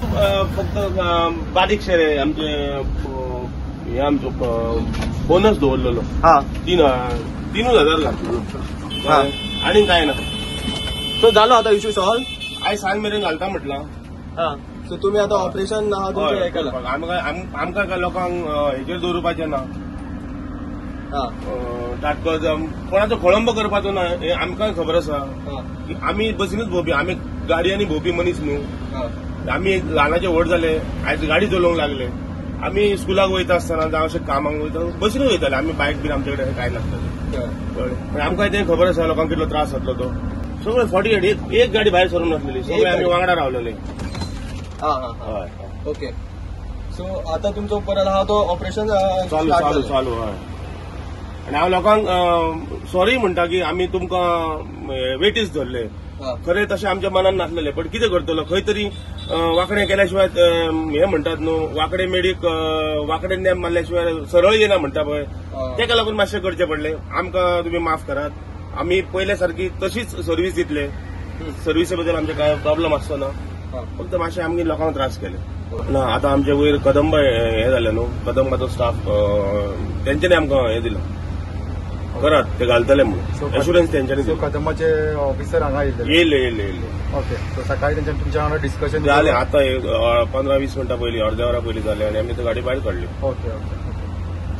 फक्त बारीकशे रे आमचे हे आमचो बोनस दवरलेलो 3,000 घातलेलो आनी काय ना. सो जालो आता इश्यू सॉल्व? आयज सांज मेरेन घालता म्हटलां. सो तुमी आतां ऑपरेशन आहा तुमचें हें केलां. आमकां काय लोकांक हेजेर दवरुपाचें ना, ताटको कोणाचो खोळंब करपाचो ना हें आमकां खबर आसा. आमी बसीनूच भोंवपी, आमी गाडयांनी भोंवपी मनीस न्हू. आमी ल्हानाचे व्हड जाले, आयज गाडी चलोवंक लागले. आमी स्कुलाक वयता आसतना जावं अशें कामाक वयता बसीनूच वयताले आमी, बायक बीन आमचे कडेन कांय नासतालें. कळ्ळें? पण आमकां तें खबर आसा लोकांक कितलो त्रास जातलो तो. सगळे 48 एक गाडी भायर सरूंक नासलेली, सगळे आमी वांगडा रावलेले. हय. ओके. सो आतां तुमचो परत आहा तो ऑपरेशन चालू चालू चालू. हय. आनी हांव लोकांक सॉरी म्हणटा की आमी तुमकां वेटीस धरले. खरें तशें आमच्या मनान नासलेलें, पण कितें करतलो, खंय तरी वांकडें केल्या शिवाय हें म्हणटात न्हू, वांकडें मेडीक वांकडें नेम मारल्या शिवाय सरळ येना म्हणटा पळय, तेका लागून मातशें करचें पडलें. आमकां तुमी माफ करात. आमी पयल्या सारकी तशीच सर्वीस दितले, सर्विसे बद्दल आमचे काय प्रॉब्लम आसचो ना, फक्त मातशें आमगे लोकांक त्रास केले ना. आतां आमचे वयर कदंब हें जालें न्हू, कदंबाचो स्टाफ तेंच्यांनी आमकां हें दिलां, करात ते घालतले म्हणून एश्युरन्स तेंच्यांनी. कदंबाचे ऑफिसर हांगा येयल्ले? येयल्ले येयल्ले येयल्ले. ओके. सो सकाळी तेंच्या तुमच्या वांगडा डिस्कशन जालें? आतां 15-20 मिनटां पयलीं, अर्द्या वरा पयलीं जालें आनी आमी ती गाडी भायर काडली. Okay okay.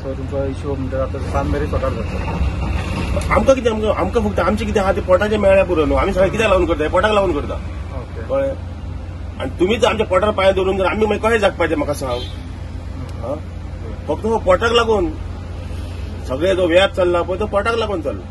सो तुमचो इश्यू म्हणटा आतां सांज मेरेन सॉर्ट आउट जातलो. आमकां कितें, आमकां फक्त आमचें कितें आहा तें पोटाचें मेळ्ळ्यार पुरो न्हू. आमी सगळें कित्याक लागून करता, पोटाक लागून करता. कळ्ळें? आनी तुमीच आमच्या पोटार पांय दवरून जर आमी मागीर कशें जगपाचें म्हाका सांग. फक्त हो पोटाक लागून सगळे जो व्याप चल्ला पळय तो पोटाक लागून चल्ला.